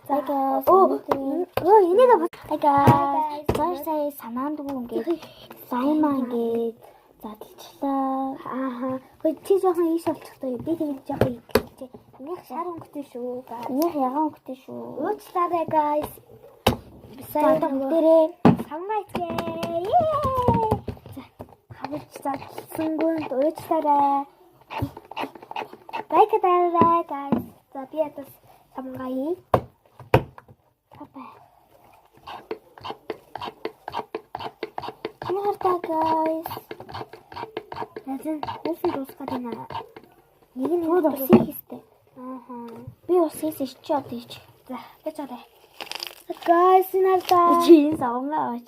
Hi guys. Оо, Өө, энийг Hi guys. Сая сая санаандгүй ингээд слайм ингээд задлчлаа. Ааха. Хөөе, чи жоохон иш олчихтой. Би тэгээд жоохон итгэж. Минийх шар өнгөтэй шүү, guys. Минийх ягаан өнгөтэй шүү. Уучлаарай, guys. За одоо бүгдээрээ Савнгаа ицгээе. За, хавч задлсангүй уучлаарай. Лайк дараарай, guys. За, би одоо савнгаа ий. Бай. Энэ хартаа guys. Назан хүүсэн дуусгаад байна. Нэг нь Тэгвэл ус хийх ёстой. Ааха. Би ус хийсэн чи одоо ич. За, байж байгаа. Guys, энэ хартаа. Чи энэ савнгаа аваач.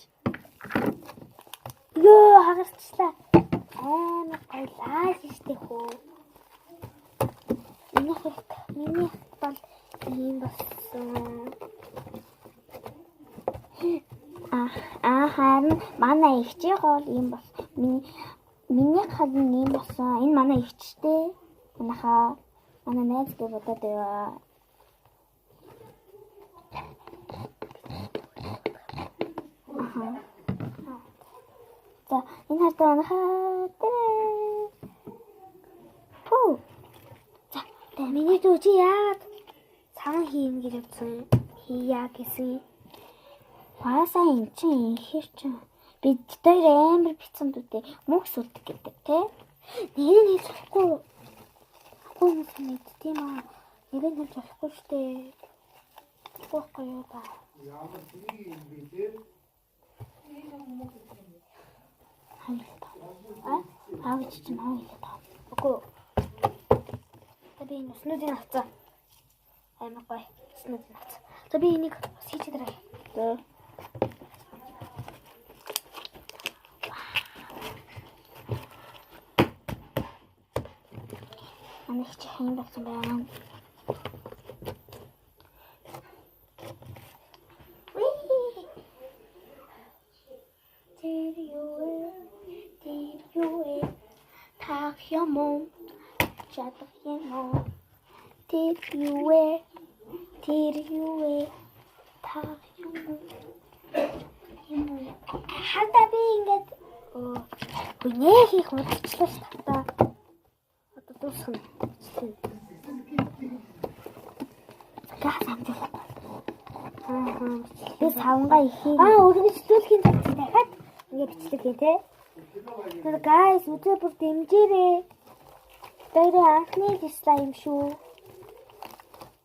Йоо, хагарчлаа. Амар гоё лааж штэ хөө. Минийх минийх бол ийм болсон. Аа харин манай эгчийн хоол ийм бол миний миний харин ийм болсон. Энэ манай эгчтэй. Манайхаа манай найз гэж бодоод байваа. Аха. За энэ хартаа манайхаа. Пүү. За, тэ миний дүү чи яагаад саван хийн гэж бодсон юм? Хийя гэсэн. Ваасаа эн чинь инхэр чинь бид хоёр амар битсэн дүүтэй мөнх сүлдэг гэдэг тий. Нэр нь хэлж болохгүй. Ахгүй юм санагд тийм аа. Нэр нь хэлж болохгүй штэ. Болохгүй юу та. Ямар тийг юм бэ те? Хавь. А? Аав чинь хавь хэлээд байгаа. Үгүй. За би энэ уснуудыг авцаа. Амар гоё. Уснуудыг авцаа. За би энийг бас хийж дараа. За. Манай их чи хин болсон байна. Тэр юу вэ? Тэр юу вэ? Тах юм уу? Чадах юм уу? Тэр юу вэ? Тэр юу вэ? Тах юм уу? Юм уу? Хадаа би ингээд Үгүй хийх удаачлаа шүү дээ. Одоо дуусах нь. Газ амжуулахгүй. Аа. Би савнгаа их Аа, өргөжлүүлэхийн тулд дахиад ингэ бичлэг хий те. Тэр guys өдөр бүр дэмжээрэй. Дээрээ анхны слайм шүү.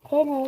Тэ нэ.